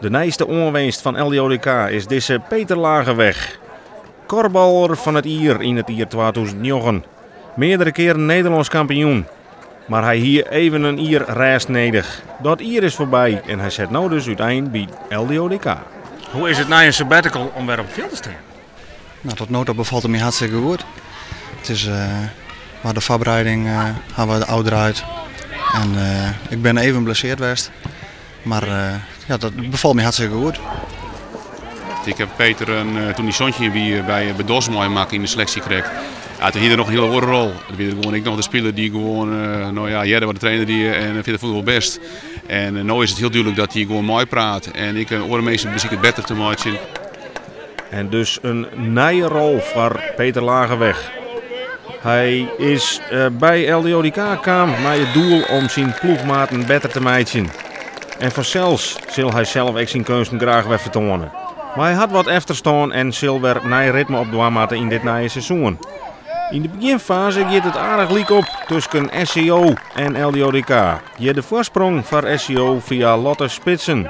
De nijste oanwinst fan LDODK is dizze Peter Lageweg. Kuorballer fan it jier yn it jier 2009. Meardere kearen Nederlânsk kampioen. Mar hy hie even in jier rêst nedich. Dat jier is foarby en hy set no dus útein by LDODK. Hoe is it nei in sabbatical om wer op it fjild te stean? Nou, tot no ta befalt it my hartstikke goed. It is, mar de foarbereiding hawwe we ôfdraaid. En ik bin even blesseard west. Mar ja, dat befalt my hartstikke goed. Ik ha Peter toen hy 17 wie by DOS meimakke yn de seleksje krekt. Ja, toen hie er noch in hiele oare rol. Dat wie er gewoan ek noch de spiler dy't gewoan, no ja, hearde wat de trainer die en fierder fûn er wol bêst. En no is it hiel dúdlik dat hy gewoan meipraat en ek oare minsken besiket better te meitsjen. En dus in nije rol foar Peter Lageweg. Hy is by LDODK kaam mei it doel om syn ploechmaten better te meitsjen. En fansels sil hy sels ek syn keunsten graach wer fertoane. Mar hy hat wat efterstân en sil wer nij ritme opdwaan moatte yn dit nije seizoen. Yn de begjinfaze giet it aardich lyk op tusken SCO en LDODK. Hjir de foarsprong foar SCO fia Lotte Spitsen.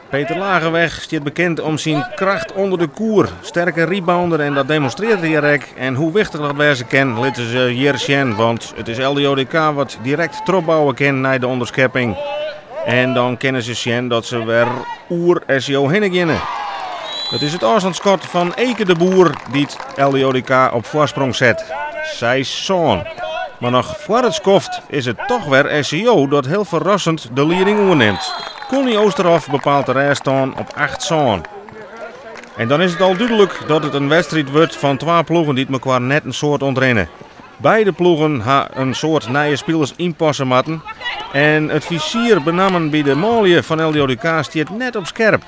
Peter Lageweg stiet bekend om syn kracht ûnder de koer. Sterke rebounder en dat demonstrearret er hjir ek. En hoe wichtich dat wêze kin, litte se hjir sjen. Want it is LDODK wat direkt trochbouwe kin nei de ûnderskepping. En dan kinne se sjen dat se wer oer SCO hinne geane. It is it ôfstânsskot fan Eke de Boer dy't LDODK op foarsprong set. 6-7. Mar noch foar it skoft is it toch wer SCO dat hiel ferrassend de lieding oernimt. Conny Oosterhof bepaalt de rêststân op 8-7. En dan is it al dúdlik dat it in wedstriid wurdt fan twa ploegen dy't mekoar net in soad ûntrinne. Beide ploegen ha in soad nije spilers ynpasse moatten. En it fizier benammen by de manlju fan LDODK stiet net op skerp.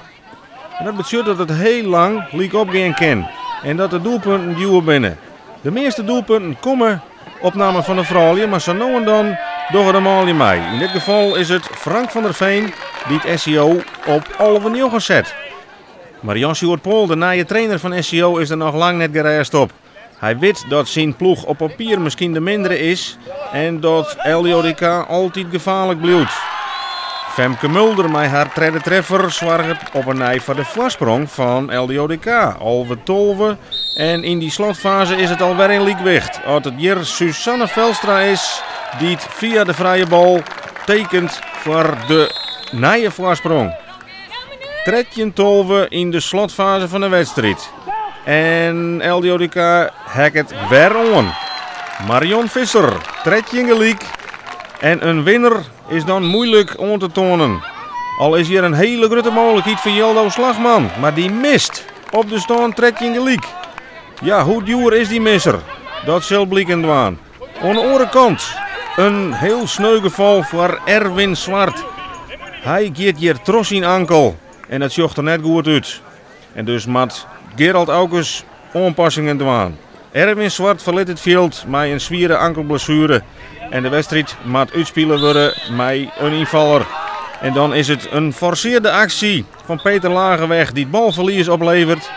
En dat betsjut dat it hiel lang lyk opgean kin en dat de doelpunten djoer binne. De measte doelpunten komme op namme fan de froulju, mar sa no en dan dogge de manlju mei. Yn dit gefal is it Frank van der Veen dy't SCO op 11-9 set. Mar Jan Sjoerd Pool, de nije trainer fan SCO, is der noch lang net gerêst op. Hy wit dat syn ploech op papier miskien de mindere is en dat LDODK altyd gefaarlik bliuwt. Femke Mulder mei har tredde treffer soarget op 'e nij foar de foarsprong fan LDODK, 11-12. En yn dy slotfaze is it alwer in lykwicht as it hjir Susanne Velstra is dy't fia de frije bal tekenet foar de nije foarsprong. 13-12 yn de slotfaze fan de wedstriid. En LDODK heakket wer oan. Marion Visser, 13 gelyk. En in winner is dan muoilik oan te toanen. Al is hjir in hiele grutte mooglikheid foar Jildo Slagman, mar dy mist op de stân 13 gelyk. Ja, hoe djoer is dy misser? Dat sil bliken dwaan. Oan de oare kant in hiel sneu gefal foar Erwin Zwart. Hy giet hjir troch syn ankel en dat sjocht der net goed út. En dus moat Gerald Aukes oanpassingen dwaan. Erwin Zwart ferlit it fjild mei in swiere ankelblessuere en de wedstriid moat útspile wurde mei in ynfaller. En dan is it in forsearde aksje fan Peter Lageweg dy't balferlies opleveret.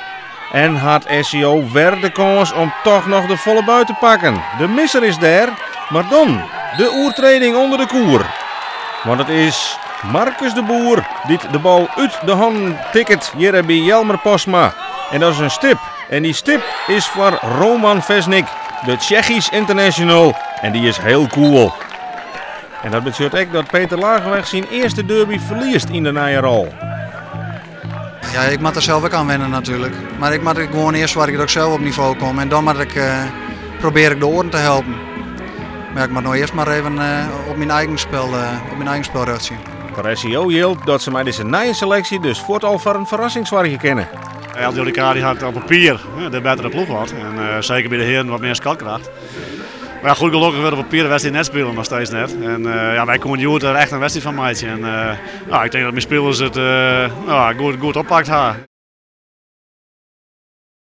En hat SCO wer de kâns om toch noch de folle buit te pakken. De misser is dêr, mar dan de oertreding ûnder de koer. Want it is Marcus de Boer dy't de bal út de hannen tikket hjir by Jelmer Postma. En dat is in stip. En dy stip is foar Roman Vesnik, de Tsjechysk international. En dy is hiel cool. En dat betsjut ek dat Peter Lageweg syn earste derby ferliest yn de nije rol. Ja, ik moat der sels ek oan wenne natuerlik. Mar ik moat gewoan earst soargje dat ik sels op nivo kom. En dan moat ik, probearje ik de oaren te helpen. Mar ik moat no earst mar even op myn eigen spul, op myn eigen spul rjochtsje. Foar SCO jildt dat se mei dizze nije seleksje dus fuort al foar in ferrassing soargje kinne. LDODK dy hat op papier de bettere ploech wat. En seker by de hearen wat mear skatkracht. Mar ja, goed, gelokkich wurdt op papier de wedstriid net spile, noch steeds net. En ja, wy koene hjoed der echt in wedstriid fan meitsje. En ja, ik tink dat myn spilers it goed oppakt ha.